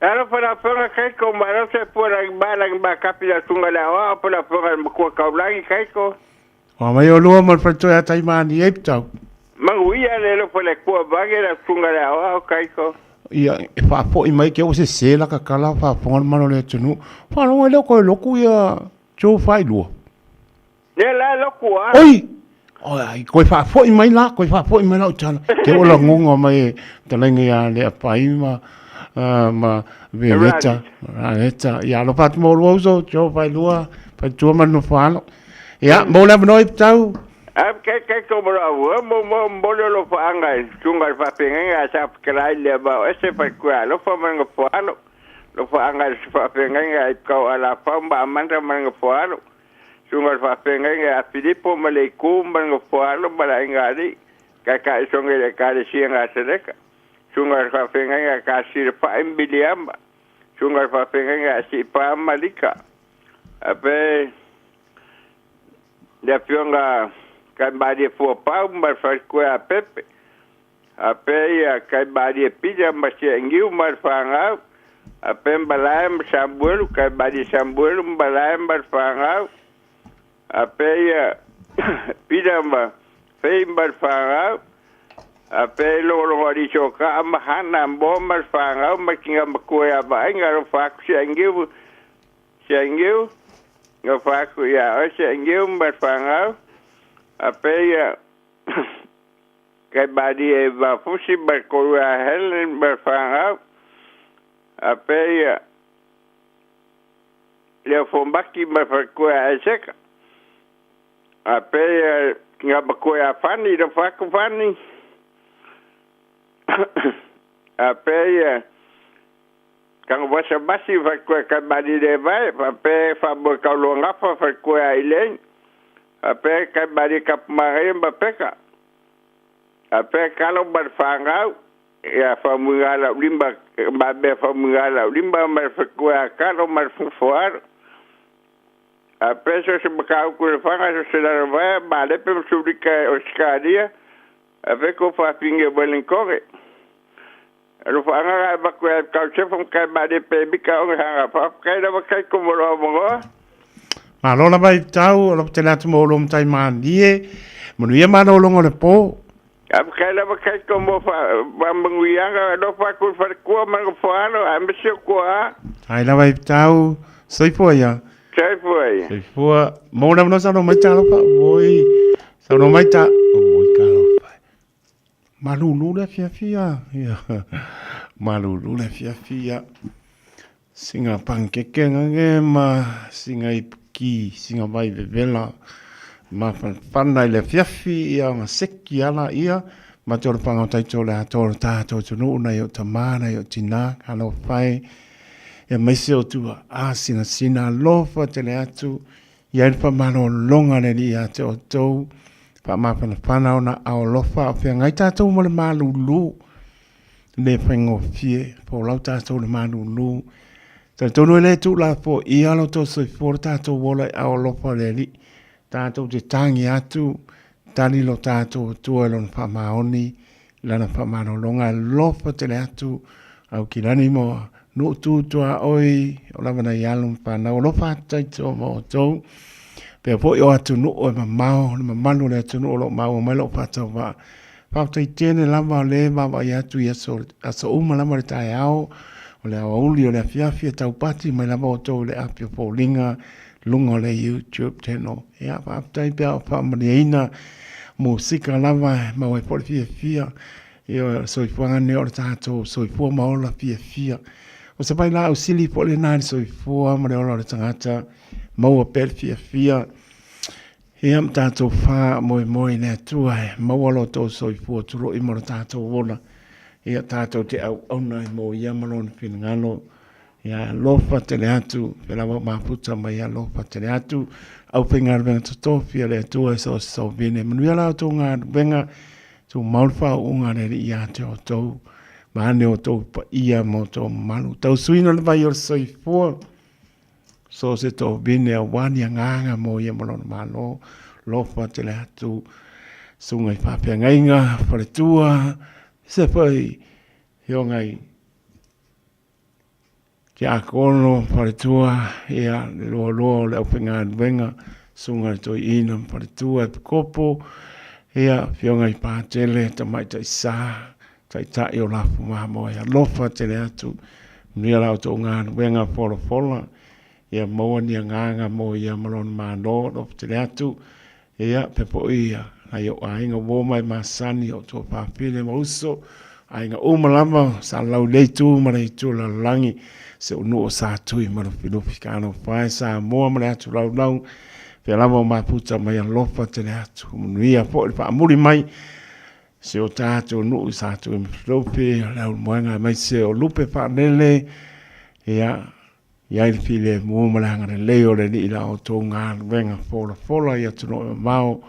Alofa la afioga Kaiko, malo se pua lagi ba lagi ba kapi la sunga le aoao po la afioga le makua kaulagi Kaiko. Oa mai olua ma le faletoe a Taimani e Pitau. Manuia le alofa le kua vage la sunga le aoao Kaiko. Ia, e faafoi mai ke o se se la kakala faafofoga le malo le atunuu. Faalogo e le o koe loku ia Joe Failua. Ne la loku a. Oi! Oi, ai, koe faafoi mai la, koe faafoi mai la o tala. Te o lagonga mai e talainga ia le apai ma, ma Violeta, Raleta. Ia alofa atu mo lua uso, Joe Failua, Faletua ma le Nofoalo. Ia, mo le avanoa i Pitau. A ke ke ko mo au mo mo mo le lo fa anga tunga fa penga sa krai le ba ese fa kwa lo fa ma ngo Lo faaaga i le faafeagaiga i kau alafau ma Amanda ma le Nofoaalo. Susuga i le faafeagaiga ia Filipo ma Leiku ma le Nofoaalo ma le Aiga Alii, Taitaisoga i le Ekalesia Gataleka. Susuga i le faafeagaiga ia Kasilafai ma Miliama. Susuga i le faafeagaiga ia Siipa ma Lika. Ape le afioga Kaimalie Fuapau ma le Faletua ia Pepe. A pea ia kai malie pita ma Seagiu ma le fanau, a pea Malae ma Samuelu, kai malie Samuelu ma Malae ma le fanau, a pea ia Pita ma Fei ma le fanau, a pea i logologo alii sokaa ma Hana Moa ma le fanau ma Kinga Matua ia Vaaiga, alofa atu Seagiu, Seagiu, alofa atu ia oe Seagiu ma le fanau, a pea ia Kai malie e mafusi ma le kolua a Helen ma le fanau, a pea ia le ofomaki ma le faletua ia Aiseka, a pea ia nga matua ia Fani, nofo atu Fani, a pea ia Tanuvasa Masi faletua ia Kaimalie Levae, faapea Faamoe Tauluagafa faletua ia Elaine, faapea Kaimalie Kapumagaia ma Peka. A pea kalo ma le fanau, ia faumuiga laulima, ma mea faumuiga laulima ma le fetua a kalo ma le fufoalo. A pea so se mataupu i le faga so se lalovaea ma Alepe ma Sulika e Osikalia, a pea ko faafingi o Wellingtone. Alofaaga la e avatu e Kausefo ma Kaimalie Pemita ona hanga faafetai lava kai ko mo loa mogoa. Malo lava i tau, o lapa tele atu mo olo matai malie. Manuia malologa o le po. Faafetai lava kai ko mo fa manuiaga alofa atu i faletua ma nofoalo aemaise o tua. Ai lava i tau, soifua ia. Soifua ia. Soifua. Mo le avanoa saunoa mai talofa. Oi. Saunoa mai ta, oi talofa e. Malulu le afiafi a, ia. Malulu le afiafi ia. Singa pankeke ngage ma singa ipuki, singa vai vevela. Ma whanawhana i le afiafi ia nga seki ala ia. Ma te ora whanga o taito le atoa o tātou tunu una i o tamana i o tina, ka lo whai. Ia maise o tua a sina sina alofa tele atu. Ia i whamalolonga le li ia te o tou. Whamawhanawhana ona ao alofa o whiangai tātou mo le malulu. Le faigofie, folau tātou le malūlū. Talitonu e le tuu la fo ia lo tō soifua lo tātou ola i ao alofa o le Alii. Tātou te tangi atu, tali lo tātou Atua i lona whaamaoni, lana whaamalologa alofa tele atu, au ki lani mo nuu tū toa oi, o lava nei alo ma whanau alofa atu taito ma outou. Pea foi o atunuu e mamao, le mamalu o le atunuu o lo o maua mai lou faatauvaa. Faafetai tele lava o lea e vaavaai atu i aso, aso uma lava o le taeao, o le aoauli, o le afiafi e taupati mai lava outou i le api o foliga luga o le YouTube channel. Ia, faafetai pe a o faamalieina musika lava e maua ai foi le fiafia. Ia, o le soifuaga lenei o le tatou soifua ma ola fiafia. O se vailaau sili foi lena i le soifua ma le ola o le tagata, maua pea le fiafia. Ia ma tatou faamoemoe i le Atua e maua lo outou soifua tuloi ma lo tatou ola. Ia tatou te auauna ai mo ia ma lona finagalo. Ia alofa tele atu, pe lava o mafuta mai alofa tele atu. Aufaigaluega totofi a le Atua e so o se sovine. Manuia la outou galuega, tumau le faauuga a le Alii ia te outou. Vaeane outou paia ma outou mamalu. Tausuina le vai o le soifua. So se tovine aua ni agaga mo ia ma lona Malo, lofa tele atu susuga i faafeagaiga, faletua, se foi afioga i tiakono, faletua, ia le loaloa o le aufaigaluega, susuga i le toeaina ma faletua, epikopo, ia afioga i Patele, Tamaitai Sa, Taitai o Lafumamoe, alofa tele atu, manuia la outou galuega folafola, ia maua ni agaga mo ia ma lona Malo, alofa tele atu, ia pea foi ia nai ou aiga uo ma e masani, o outou fafine ma uso, aiga uma lava, sa lau lea itu ma le itu o le lalolagi, si ou nuu o Satui ma Lufilufi, talofa e Samoa ma le atu laulau, pea lava o mafuta mai alofa tele atu, manuia foi le faamuli mai, Si o tatou nuu i Satuimafilofi, o le aumoega aemaise o lupe faalele, ia, i ai le filemu ma le agalelei o le Alii i la outou galuega folafola i atunuu e mamao,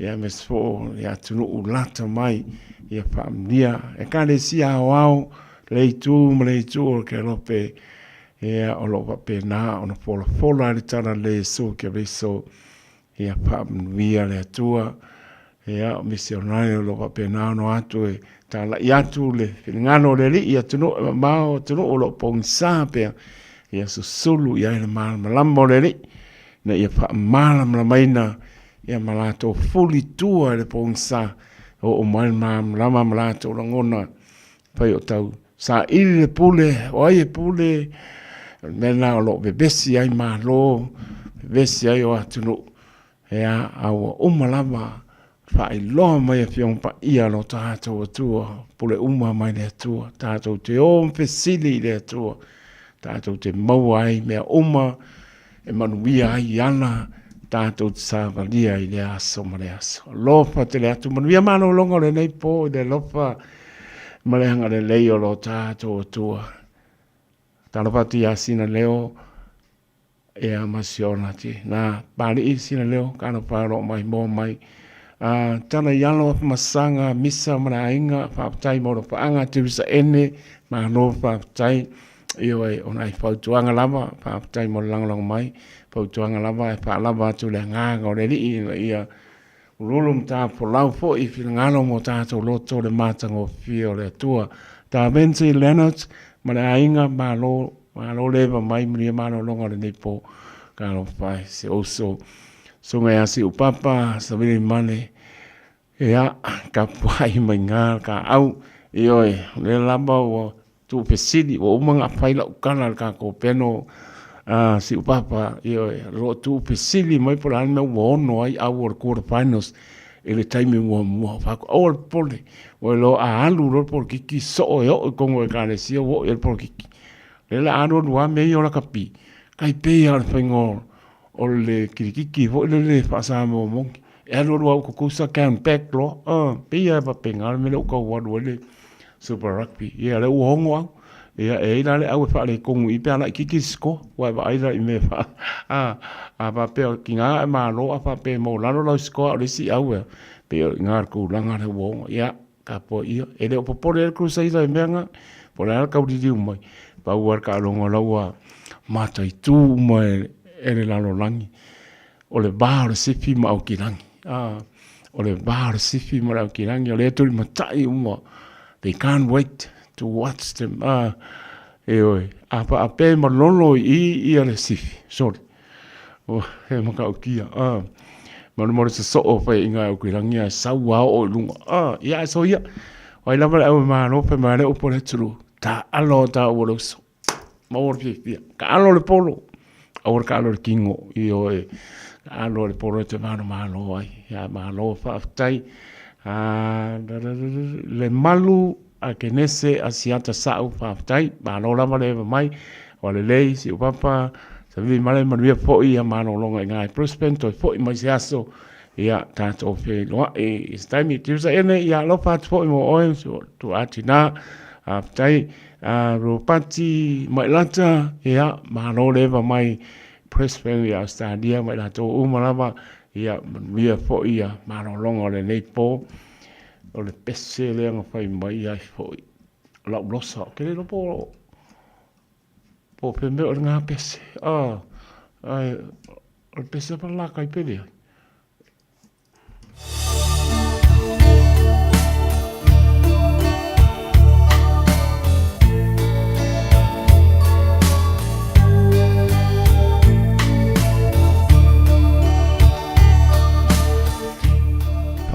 ia aemaise foi i atunuu lata mai, ia faamanuia Ekalesia aoao, le itu ma le itu o le Kelope, ia, o lo o faapena ona folafola ai le tala lelei a Iesu Keriso. Ia faamanuia le Atua, ia o misionari o lo o faapena ona o atu e talai atu le finagalo o le Alii i atunuu e mamao, atunuu o lo o pogisa pea, ia susulu i ai le malamalama o le Alii, ina ia faamalamalamaina ia ma latou fuli tua i le pogisa, oo mai le malamalama ma latou lagona, fai o tau saili le pule, o ai e pule, o le mea lena o lo o vevesi ai Malo, vevesi ai o atunuu, ea, a ua uma lava faailoa mai Afioga Paia lo tatou Atua, pule uma mai le Atua, tatou te o ma fesili i le Atua, tatou te maua ai mea uma e manuia ai i ana tatou te savalia i lea aso ma le aso. Alofa tele atu, manuia malologa o lenei po i le alofa ma le agalelei o lo tatou Atua. Talofa atu ia Sina Leo, ia ma si ona ti. Nā, pāli'i Sina Leo, ka alofa o lo o mai moa mai. Tala i alo masaga misa ma le aiga, faafetai mo le paaga Teresa Ene, malo faafetai. Ioe, o nai fautuaga lava, faafetai mo le lagolago mai, fautuaga lava e faalava atu le agaga o le Alii ina ia ululu ma tafolau foi i finagalo mo tatou loto le matagofie o le Atua. Ta Lindsay Leonard ma le aiga, malo, malo le eva mai, manuia malologa o lenei po. Talofa e si ou uso, Susuga ia Siupapa, Savili Mane, Ia, tapuai mai gā ka au, ioe, o lea lava ua tuufesili, ua uma ona fai lau tala i le tatou peno a Siupapa, ioe, o lo o tuufesili mai po o le a le mea ua ono ai au o le quarter finals. i le taimi muamua. Fai atu, aua le popole, ua iloa a alu loa le polokiki soo e oo i totonu o ekalesia ua oo i ai le polokiki. O lea o le a alu alu lava mea ia o lakapi, tai pei lava o le faiga o le kirikiti foi lele faa-Samoa moni. E alu alu lava ua tutusa count back loa, pei lava e faapena le mea lea ua tau alu ai le Super Rugby. Ia o lea ua ono au. Ia e i ai la le au e faaletonu i i pe a laitiiti le score, aua e vaai la i mea faa, a, a faapea tiga e malo a faapea e maualalo lau score a o le isi au e, pei o i ina le tulaga lea ua ono. Ia, tapuaia. E le o popole ai le Crusader i mea na, po o le a le tauliliu mai, pau lava le taaloga o la ua mataitu uma e le lalolagi. O le va o le sifi ma Aukilagi. A, o le va o le sifi ma le Aukilagi, o lea e tulimatai uma. They can't wait to watch them. A, ioe, a faapea e malolo i i ia le sifi, sorry. Oh, he matautia. A, malu sosoo faiaiga a Aukilagi ae sau lava oo i luga. A, ia ae soia. O ai lava le au e malo fai mai le upu a le atunuu, taalo a taua le uso. Maua le fiafia. Taalo le polo. Aua le taalo i le tino. Ioe. Taalo le polo e te malomalo ai. Ia malo faafetai. Le malu a Kenese Asiata Sa'u faafetai. Malo lava le eva mai. Ua lelei si ou papa. Savili male manuia foi ia malologa i ina i Brisbane. Toe foi mai se aso. Ia tatou feiloai i se taimi. Tusa ene ia alofa atu foi mo oe si o tuaa tina. Faafetai. Ropati Mailata, ia malo le eva mai Brisbane i Australia ma i latou uma lava, ia manuia foi ia malologa o lenei po. O le pese lea na fai mai ai foi lau losa, ou te le iloa po o fea mea o lena pese. Ae o le pese pa la kai pele ai.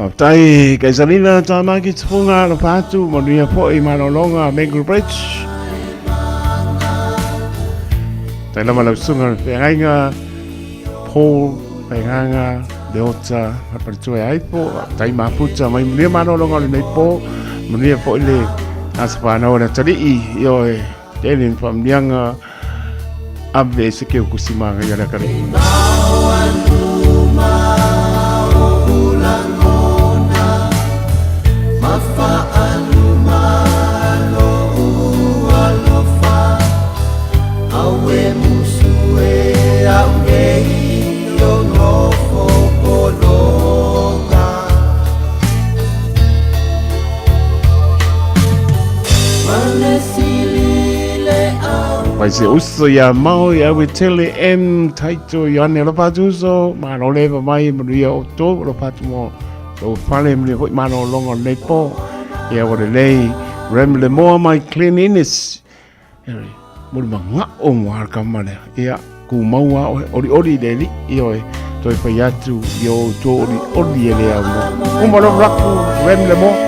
Faafetai Kaisalina Tamaki Tufunga alofa atu manuia foi malologa Mango Bridge. Tai lava lau susuga le feagaiga Paul Whainganga, Leota, Maparitua e Aipo, tai maputa mai manuia malologa o lenei pō, manuia foi le asa whānau o le atalii, i oe, tēnei ni whaamnianga, ave e se keu kusi māngai a le akare. Pai se uso ia mau i awe tele M taito i ane alofa atu uso malo le eva mai manuia o tō alofa atu mo lou fale manuia foi malologa o lenei pō ia ua lelei Rem le moa mai Glen Innes Moli manga'o mo a kama lea. Ia, kumau a oe, olioli i le alii, ioe, toe fai atu i o outou olioli e le aunoa. Uma lo raku, Rem le moa.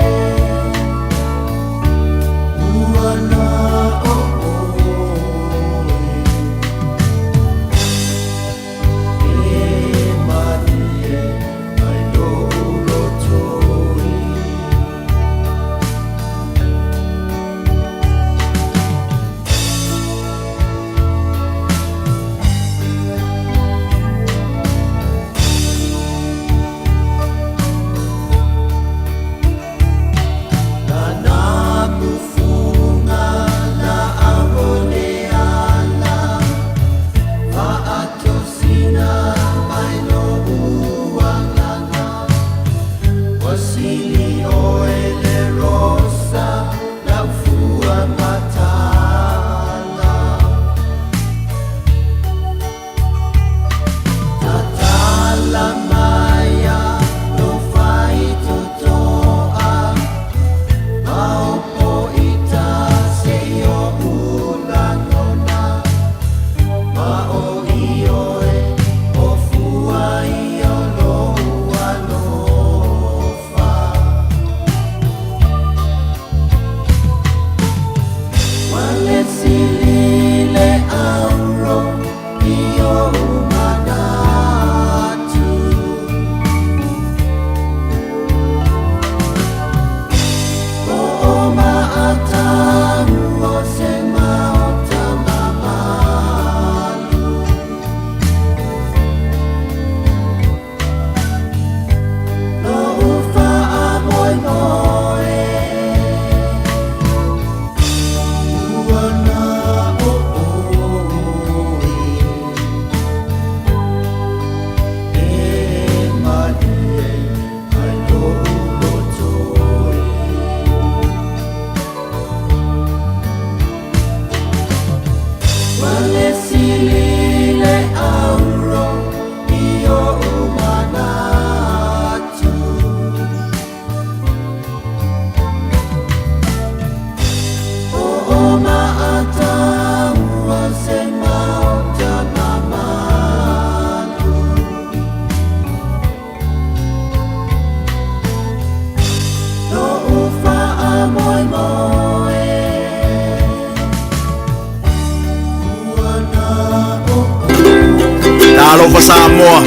Alofa Samoa,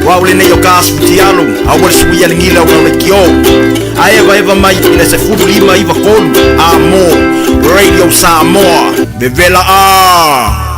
o au lenei o ka asu futialu, aua le suia le gila o ka lekiō. Ae evaeva mai i le 15 93 A mō, Radio Samoa, vevela a!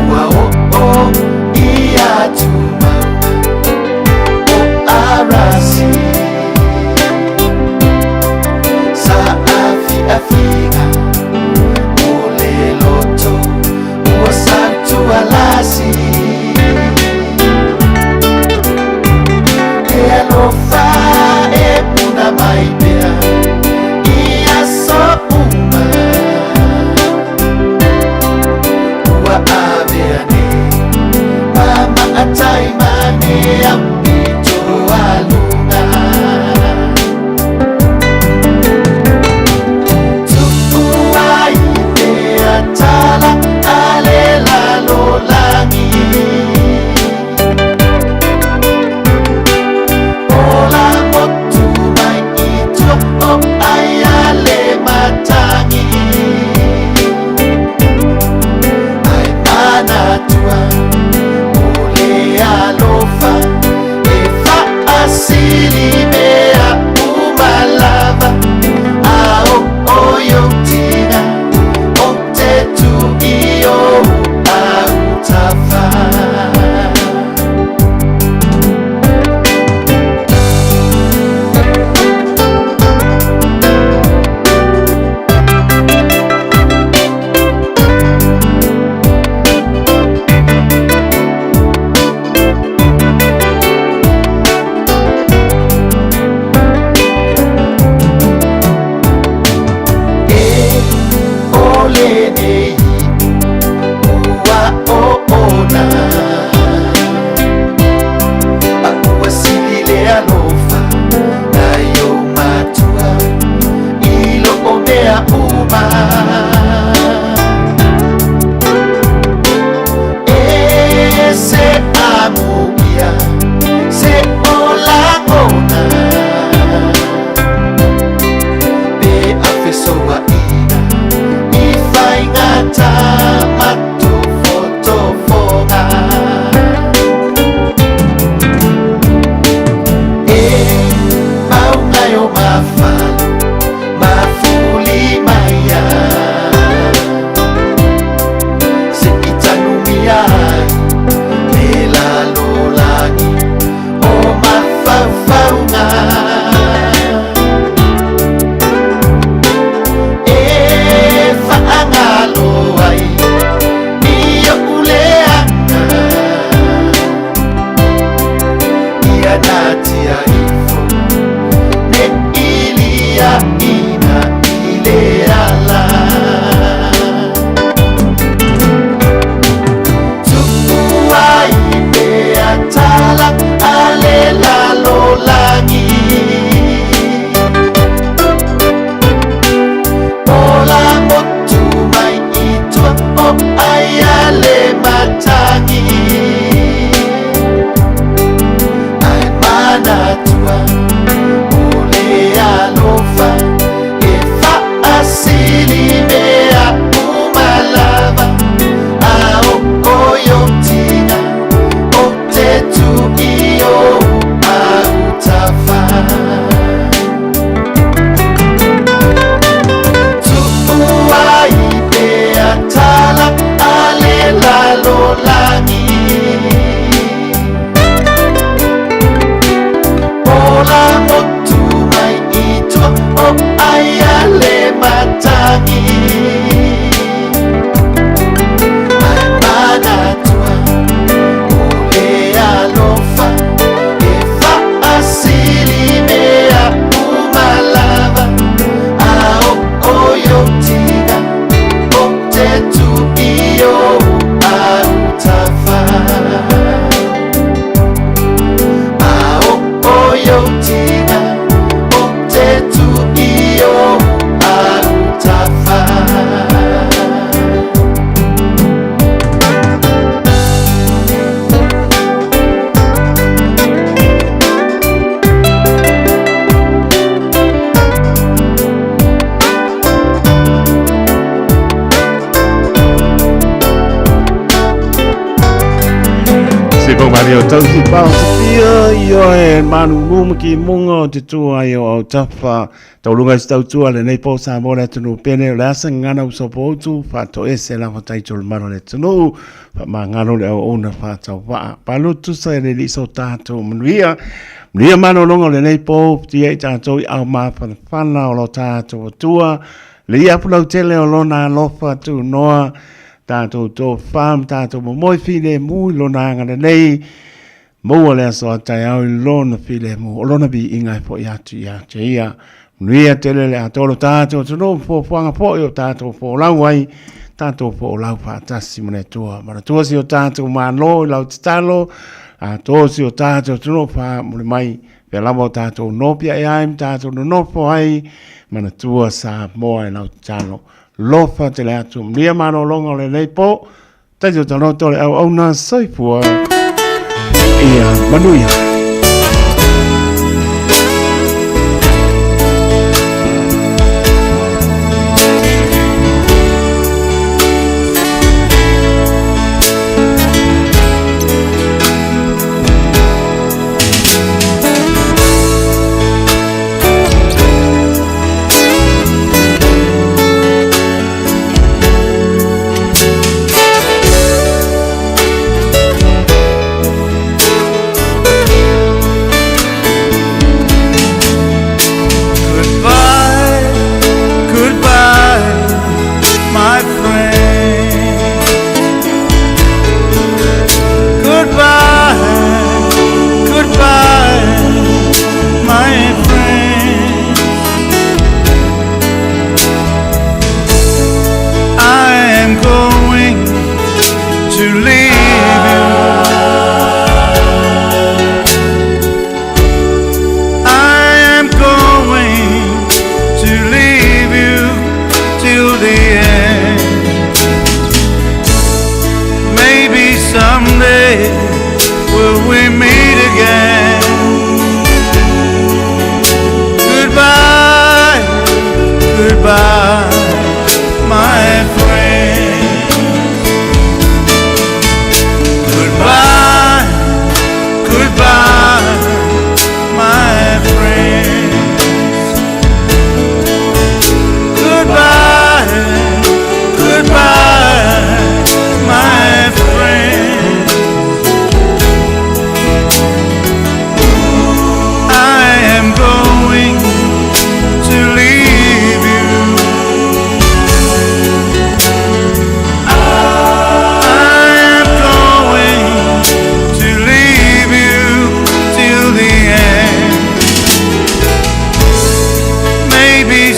Ua o o i atu. mea uma E se amuia se o lagona Pe afesoaʻiga i faigata ma tofotofoga E mauga e o mafalo mafulimaia Seʻi tanumia ai le lalolagi o mafaufauga E faagalo ai i oʻu leaga Ia natia ifo neʻi liaʻina i le ala Tuʻu ai pea tala a le lalolagi Ola motu mai i tua o ai a le matagi Ae manatua o le alofa e faasili mea uma lava A o oiotiga o te tu i ou autafa Tuʻu ai pea tala a le lalolagi Ola motu mai i tua o ai a le matagi Ae manatua o le alofa e faasili mea uma lava A o oiotiga o te tu i ou autafa A o oiotiga o te tu i ou autafa Se pau mari o tausi pao te pia i oe manu mumu ki munga o te tua i o au tafa Taulunga i se tautua lenei po Samoa le atunuu pene o le asa gagana uso poutu faatoese lava taito le malo le atunuu faamagalo le auauna faatauvaa palu tusa e le lii so tatou manuia manuia malologa o lenei po tia i tatou i au mafanafana o lo tatou Atua le ia apu lautele o lona alofa tunoa tatou tofa ma tatou momoe filemu i lona agalelei Maua le aso a taeao i lona filemu, o lona viiga e foʻi atu ia te ia. Manuia tele le atoa o lo tatou atunuu ma fuafuaga foi o tatou folau ai, tatou folau faatasi ma le Atua. Manatua si o tatou Malo i lau tatalo, atoa si o tatou atunuu faamuli mai, pea lava o tatou nopiaʻe ai ma tatou nonofo ai, manatua Samoa i lau tatalo. Lofa tele atu, manuia malologa o lenei po, Taito taloto le auauna soifua ia manuia.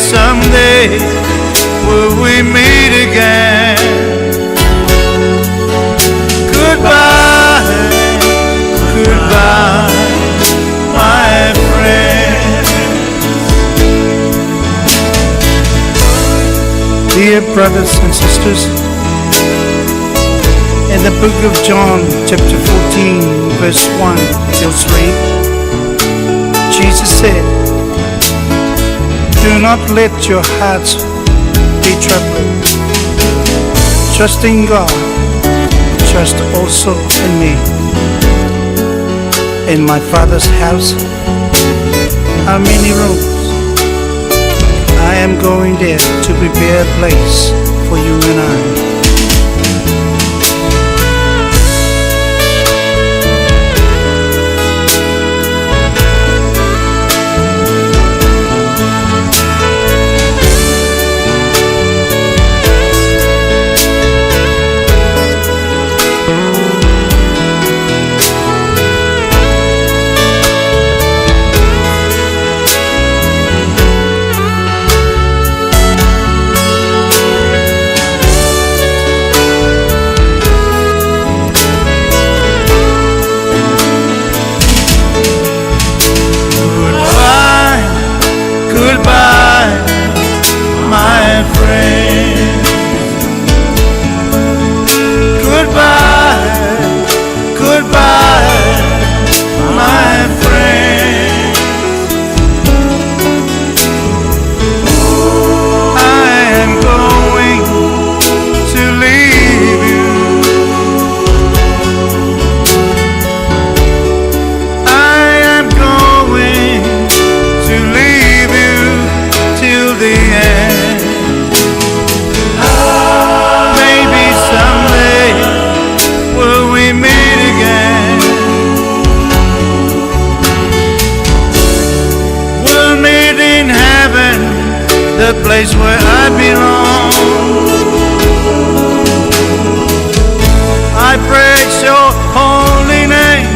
someday will we meet again. Goodbye, goodbye, my friend. Dear brothers and sisters, in the book of John, chapter 14, verse 1 till 3, Jesus said, Do not let your hearts be troubled. Trust in God, trust also in me. In my Father's house are many rooms. I am going there to prepare a place for you and I. Goodbye, goodbye, my friend. Goodbye, goodbye, my friend. I am going to leave you. I am going to leave you till the end. Maybe someday will we meet again. We'll meet in heaven, the place where I belong. I praise your holy name,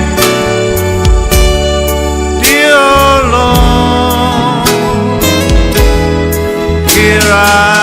dear Lord. Here I